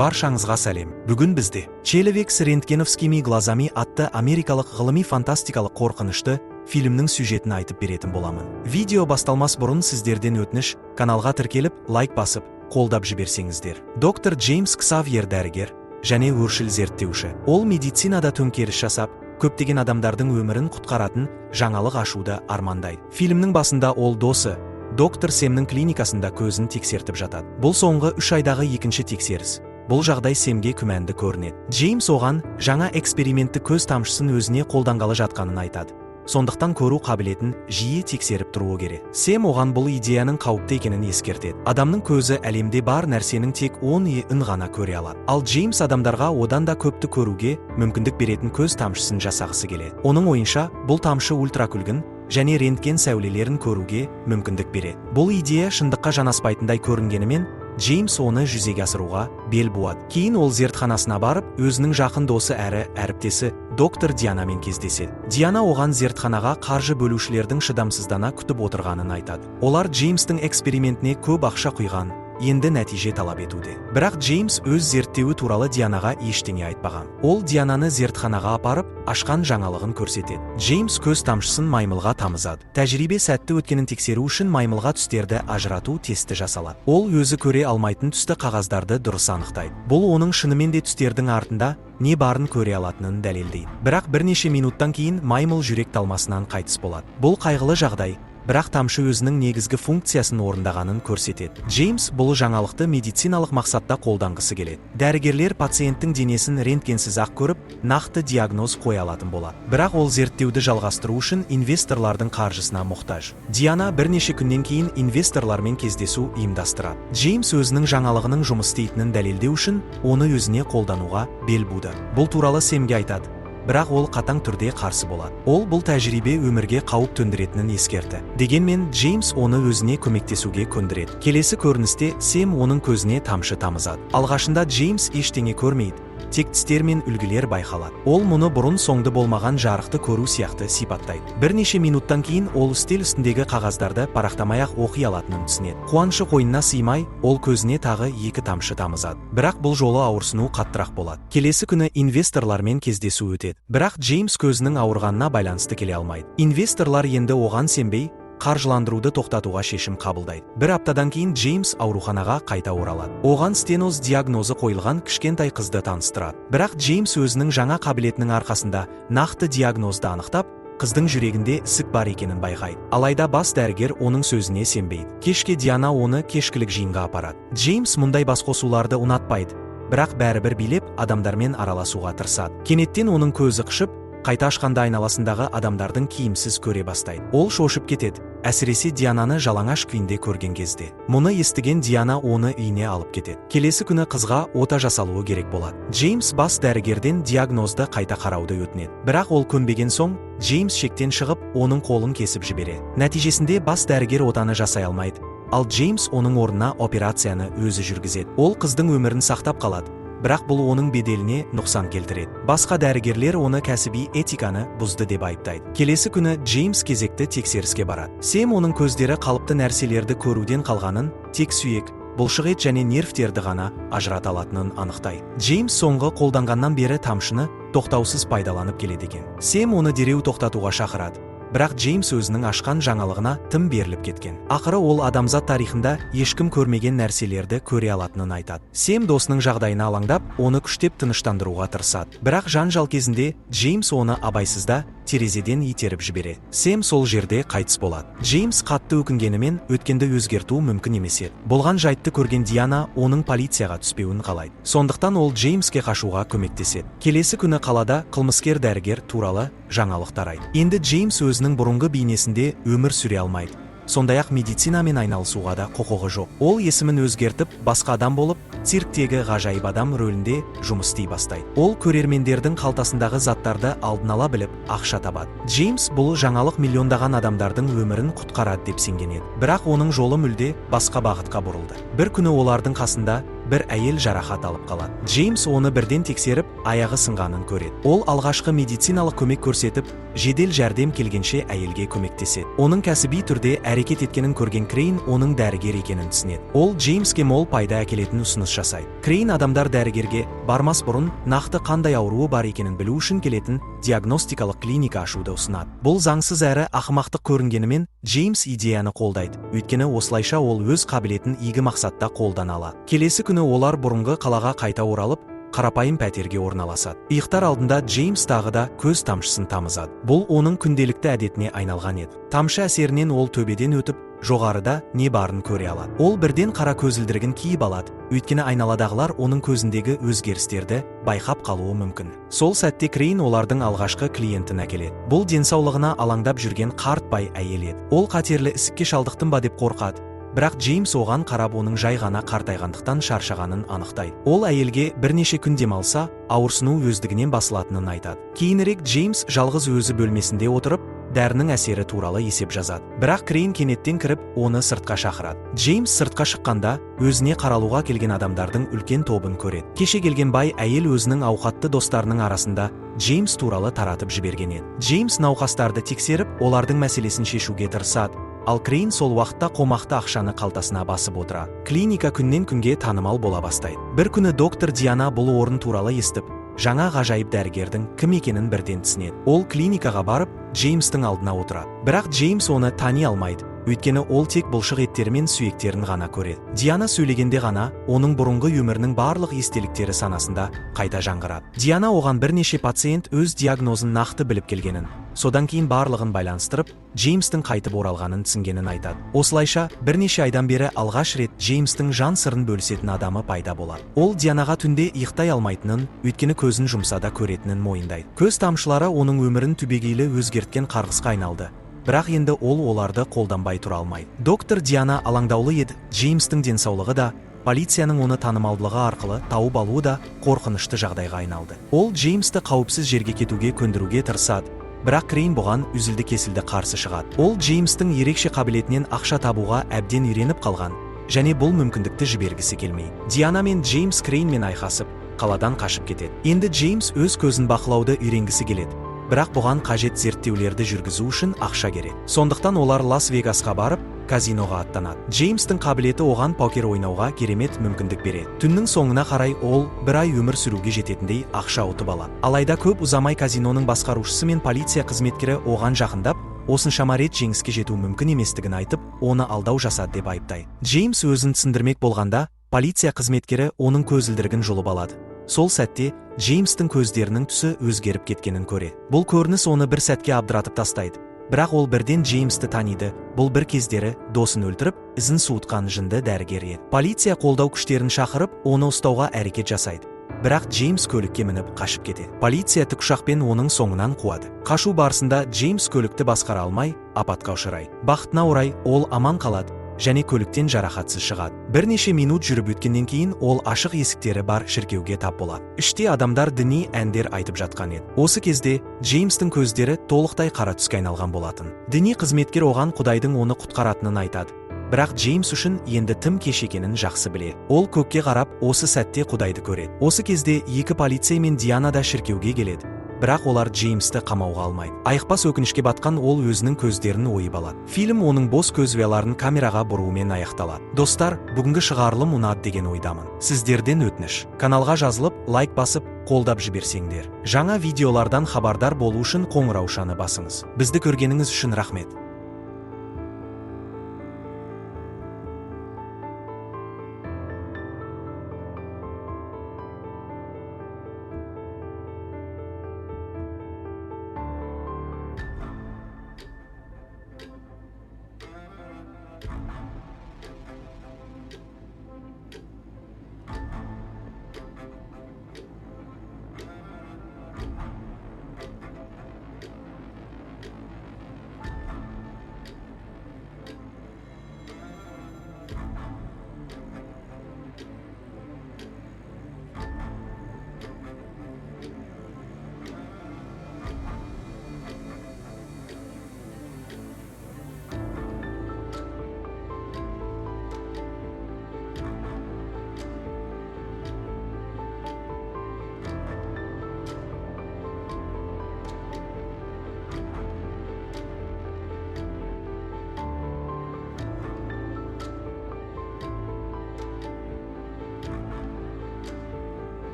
Баршаңызға сәлем! Бүгін бізде «Человек с рентгеновскими глазами» атты америкалық ғылыми фантастикалық қорқынышты фильмнің сюжетін айтып беретін боламын. Видео басталмас бұрын сіздерден өтініш: каналға тіркеліп, лайк басып, қолдап жіберсеңіздер. Доктор Джеймс Ксавьер дәрігер және өршіл зерттеуші. Ол медицинада төңкеріс жасап, көптеген адамдардың өмірін құтқаратын жаңалық ашуды армандайды. Фильмнің басында ол досы доктор Сэмнің клиникасында көзін тексертіп жатады. Бұл соңғы 3 айдағы екінші тексеріс. Бұл жағдай Сэмге күмәнді көрінеді. Джеймс оған жаңа экспериментті, көз тамшысын өзіне қолданғалы жатқанын айтады. Сондықтан көру қабілетін жиі тексеріп тұруы керек. Сэм оған бұл идеяның қауіпті екенін ескертеді. Адамның көзі әлемде бар нәрсенің тек 10%-ін ғана көре алады. Ал Джеймс адамдарға одан да көпті көруге мүмкіндік беретін көз тамшысын жасағысы келеді. Оның ойынша, бұл тамшы ультракүлгін және рентген сәулелерін көруге мүмкіндік береді. Бұл идея шындыққа жанаспайтындай көрінгенімен, Джеймс оны жүзеге асыруға бел буады. Кейін ол зертханасына барып, өзінің жақын досы әрі әріптесі доктор Дианамен кездеседі. Диана оған зертханаға қаржы бөлушілердің шыдамсыздана күтіп отырғанын айтады. Олар Джеймстің экспериментіне көп ақша құйған, енді нәтиже талап етуде. Бірақ Джеймс өз зерттеуі туралы Дианаға ештеңе айтпаған. Ол Диананы зертханаға апарып, ашқан жаңалығын көрсетеді. Джеймс көз тамшысын маймылға тамызады. Тәжірибе сәтті өткенін тексеру үшін маймылға түстерді ажырату тесті жасалады. Ол өзі көре алмайтын түсті қағаздарды дұрыс анықтайды. Бұл оның шынымен де түстердің артында не барын көре алатынын дәлелдейді. Бірақ бірнеше минуттан кейін маймыл жүрек талмасынан қайтыс болады. Бұл қайғылы жағдай, бірақ тамшы өзінің негізгі функциясын орындағанын көрсетеді. Джеймс бұл жаңалықты медициналық мақсатта қолданғысы келеді. Дәрігерлер пациенттің денесін рентгенсіз ақ көріп, нақты диагноз қоя алатын болады. Бірақ ол зерттеуді жалғастыру үшін инвесторлардың қаржысына мұқтаж. Диана бірнеше күннен кейін инвесторлармен кездесу ұйымдастырады. Джеймс өзінің жаңалығының жұмыс істейтінін дәлелдеу үшін оны өзіне қолдануға бел буды. Бұл туралы Сэмге айтады, бірақ ол қатаң түрде қарсы болады. Ол бұл тәжірибе өмірге қауіп төндіретінін ескерті. Дегенмен Джеймс оны өзіне көмектесуге көндіреді. Келесі көріністе Сэм оның көзіне тамшы тамызады. Алғашында Джеймс ештеңе көрмейді, тек түстер мен үлгілер байқалады. Ол мұны бұрын соңды болмаған жарықты көру сияқты сипаттайды. Бірнеше минуттан кейін ол үстел үстіндегі қағаздарды парақтамай ақ оқи алатынын түсінеді. Қуанышы қойнына сыймай, ол көзіне тағы екі тамшы тамызады. Бірақ бұл жолы ауырсыну қаттырақ болады. Келесі күні инвесторлармен кездесу өтеді. Бірақ Джеймс көзінің ауырғанына байланысты келе алмайды. Инвесторлар енді оған сенбей, қаржыландыруды тоқтатуға шешім қабылдайды. Бір аптадан кейін Джеймс ауруханаға қайта оралады. Оған стеноз диагнозы қойылған кішкентай қызды таныстырады. Бірақ Джеймс өзінің жаңа қабілетінің арқасында нақты диагнозды анықтап, қыздың жүрегінде ісік бар екенін байқайды. Алайда бас дәрігер оның сөзіне сенбейді. Кешке Диана оны кешкілік жиынға апарады. Джеймс мұндай басқосуларды ұнатпайды, бірақ бәрібір билеп, адамдармен араласуға тырысады. Кенеттен оның көзі қышып, қайта ашқанда айналасындағы адамдардың киімсіз көре бастайды. Ол шошып кетеді, әсіресе Диананы жалаңаш күйінде көрген кезде. Мұны естіген Диана оны үйіне алып кетеді. Келесі күні қызға ота жасалуы керек болады. Джеймс бас дәрігерден диагнозды қайта қарауды өтінеді. Бірақ ол көнбеген соң, Джеймс шектен шығып, оның қолын кесіп жібереді. Нәтижесінде бас дәрігер отаны жасай алмайды. Ал Джеймс оның орнына операцияны өзі жүргізеді. Ол қыздың өмірін сақтап қалады, бірақ бұл оның беделіне нұқсан келтіреді. Басқа дәрігерлер оны кәсіби этиканы бұзды деп айыптайды. Келесі күні Джеймс кезекті тексеріске барады. Сэм оның көздері қалыпты нәрселерді көруден қалғанын, тек сүйек, бұлшық ет және нервтерді ғана ажырата алатынын анықтайды. Джеймс соңғы қолданғаннан бері тамшыны тоқтаусыз пайдаланып келеді екен. Сэм оны дереу тоқтатуға шақырады. Бірақ Джеймс өзінің ашқан жаңалығына тым беріліп кеткен. Ақыры ол адамзат тарихында ешкім көрмеген нәрселерді көре алатынын айтады. Сэм досының жағдайына алаңдап, оны күштеп тыныштандыруға тырысады. Бірақ жанжал кезінде Джеймс оны абайсызда терезеден итеріп жібереді. Сэм сол жерде қайтыс болады. Джеймс қатты өкінгенімен, өткенді өзгерту мүмкін емес еді. Болған жайтты көрген Диана оның полицияға түспеуін қалайды. Сондықтан ол Джеймске қашуға көмектеседі. Келесі күні қалада қылмыскер дәрігер туралы жаңалық тарайды. Енді Джеймс өзінің бұрынғы бейнесінде өмір сүре алмайды. Сондай-ақ медицинамен айналысуға да құқығы жоқ. Ол есімін өзгертіп, басқа адам болып, цирктегі ғажайып адам рөлінде жұмыс істей бастайды. Ол көрермендердің қалтасындағы заттарды алдын ала біліп, ақша табады. Джеймс бұл жаңалық миллиондаған адамдардың өмірін құтқарады деп сенген еді. Бірақ оның жолы мүлде басқа бағытқа бұрылды. Бір күні олардың қасында бір әйел жарақат алып қалады. Джеймс оны бірден тексеріп, аяғы сынғанын көреді. Ол алғашқы медициналық көмек көрсетіп, жедел жәрдем келгенше әйелге көмектеседі. Оның кәсіби түрде әрекет еткенін көрген Крейн оның дәрігер екенін түсінеді. Ол Джеймске мол пайда әкелетін ұсыныс жасайды. Крейн адамдар дәрігерге бармас бұрын нақты қандай ауруы бар екенін білу үшін келетін диагностикалық клиника ашуды ұсынады. Бұл заңсыз әрі ақымақтық көрінгенімен, Джеймс идеяны қолдайды. Өйткені осылайша ол өз қабілетін игі мақсатта қолдана алады. Келесі күні олар бұрынғы қалаға қайта оралып, қарапайым пәтерге орналасады. Ұйықтар алдында Джеймс тағы да көз тамшысын тамызады. Бұл оның күнделікті әдетіне айналған еді. Тамшы әсерінен ол төбеден өтіп, жоғарыда не барын көре алады. Ол бірден қара көзілдірігін киіп алады, өйткені айналадағылар оның көзіндегі өзгерістерді байқап қалуы мүмкін. Сол сәтте Крейн олардың алғашқы клиентін әкеледі. Бұл денсаулығына алаңдап жүрген қарт бай әйел еді. Ол қатерлі ісікке шалдықтым ба деп қорқады. Бірақ Джеймс оған қарап, оның жай ғана қартайғандықтан шаршағанын анықтайды. Ол әйелге бірнеше күн демалса, ауырсыну өздігінен басылатынын айтады. Кейінірек Джеймс жалғыз өзі бөлмесінде отырып, дәрінің әсері туралы есеп жазады. Бірақ Крейн кенеттен кіріп, оны сыртқа шақырады. Джеймс сыртқа шыққанда, өзіне қаралуға келген адамдардың үлкен тобын көреді. Кеше келген бай әйел өзінің ауқатты достарының арасында Джеймс туралы таратып жіберген еді. Джеймс науқастарды тексеріп, олардың мәселесін шешуге тырысады. Ал Крейн сол уақытта қомақты ақшаны қалтасына басып отырады. Клиника күннен күнге танымал бола бастайды. Бір күні доктор Диана бұл орын туралы естіп, жаңа ғажайып дәрігердің кім екенін бірден түсінеді. Ол клиникаға барып, Джеймстің алдына отырады. Бірақ Джеймс оны тани алмайды, өйткені ол тек бұлшық еттері мен сүйектерін ғана көреді. Диана сөйлегенде ғана оның бұрынғы өмірінің барлық естеліктері санасында қайта жаңғырады. Диана оған бірнеше пациент өз диагнозын нақты біліп келгенін, содан кейін барлығын байланыстырып, Джеймстің қайтып оралғанын түсінгенін айтады. Осылайша, бірнеше айдан бері алғаш рет Джеймстің жан сырын бөлісетін адамы пайда болады. Ол Дианаға түнде ұйықтай алмайтынын, өйткені көзін жұмса да көретінін мойындайды. Көз тамшылары оның өмірін түбегейлі өзгерткен қарғысқа айналды. Бірақ енді ол оларды қолданбай тұра алмайды. Доктор Диана алаңдаулы еді. Джеймстің денсаулығы да, полицияның оны танымалдылығы арқылы тауып алуы да қорқынышты жағдайға айналды. Ол Джеймсті қауіпсіз жерге кетуге көндіруге тырысады. Бірақ Крейн бұған үзілді-кесілді қарсы шығады. Ол Джеймстің ерекше қабілетінен ақша табуға әбден үйреніп қалған және бұл мүмкіндікті жібергісі келмейді. Диана мен Джеймс Крейнмен айқасып, қаладан қашып кетеді. Енді Джеймс өз көзін бақылауды үйренгісі келеді. Бірақ бұған қажет зерттеулерді жүргізу үшін ақша керек. Сондықтан олар Лас-Вегасқа барып, казиноға аттанады. Джеймстің қабілеті оған покер ойнауға керемет мүмкіндік береді. Түннің соңына қарай ол бір ай өмір сүруге жететіндей ақша ұтып алады. Алайда көп ұзамай казиноның басқарушысы мен полиция қызметкері оған жақындап, осыншама рет жеңіске жету мүмкін еместігін айтып, оны алдау жасады деп айыптайды. Джеймс өзін түсіндірмек болғанда, полиция қызметкері оның көзілдірігін жұлып алады. Сол сәтте Джеймстің көздерінің түсі өзгеріп кеткенін көреді. Бұл көрініс оны бір сәтке абдыратып тастайды. Бірақ ол бірден Джеймсті таниды. Бұл бір кездері досын өлтіріп, ізін суытқан жынды дәрігер еді. Полиция қолдау күштерін шақырып, оны ұстауға әрекет жасайды. Бірақ Джеймс көлікке мініп қашып кетеді. Полиция тікұшақпен оның соңынан қуады. Қашу барысында Джеймс көлікті басқара алмай, апатқа ұшырайды. Бақытына орай, ол аман қалады және көліктен жарақатсыз шығады. Бірнеше минут жүріп өткеннен кейін ол ашық есіктері бар шіркеуге тап болады. Іште адамдар діни әндер айтып жатқан еді. Осы кезде Джеймстің көздері толықтай қара түске айналған болатын. Діни қызметкер оған Құдайдың оны құтқаратынын айтады. Бірақ Джеймс үшін енді тым кеш екенін жақсы біледі. Ол көкке қарап, осы сәтте Құдайды көреді. Осы кезде екі полицей мен Диана да шіркеуге келеді. Бірақ олар Джеймсті қамауға алмайды. Айықпас өкінішке батқан ол өзінің көздерін ойып алады. Фильм оның бос көз ұяларын камераға бұруымен аяқталады. Достар, бүгінгі шығарылым ұнады деген ойдамын. Сіздерден өтініш: каналға жазылып, лайк басып, қолдап жіберсеңдер. Жаңа видеолардан хабардар болу үшін қоңыраушаны басыңыз. Бізді көргеніңіз үшін рахмет.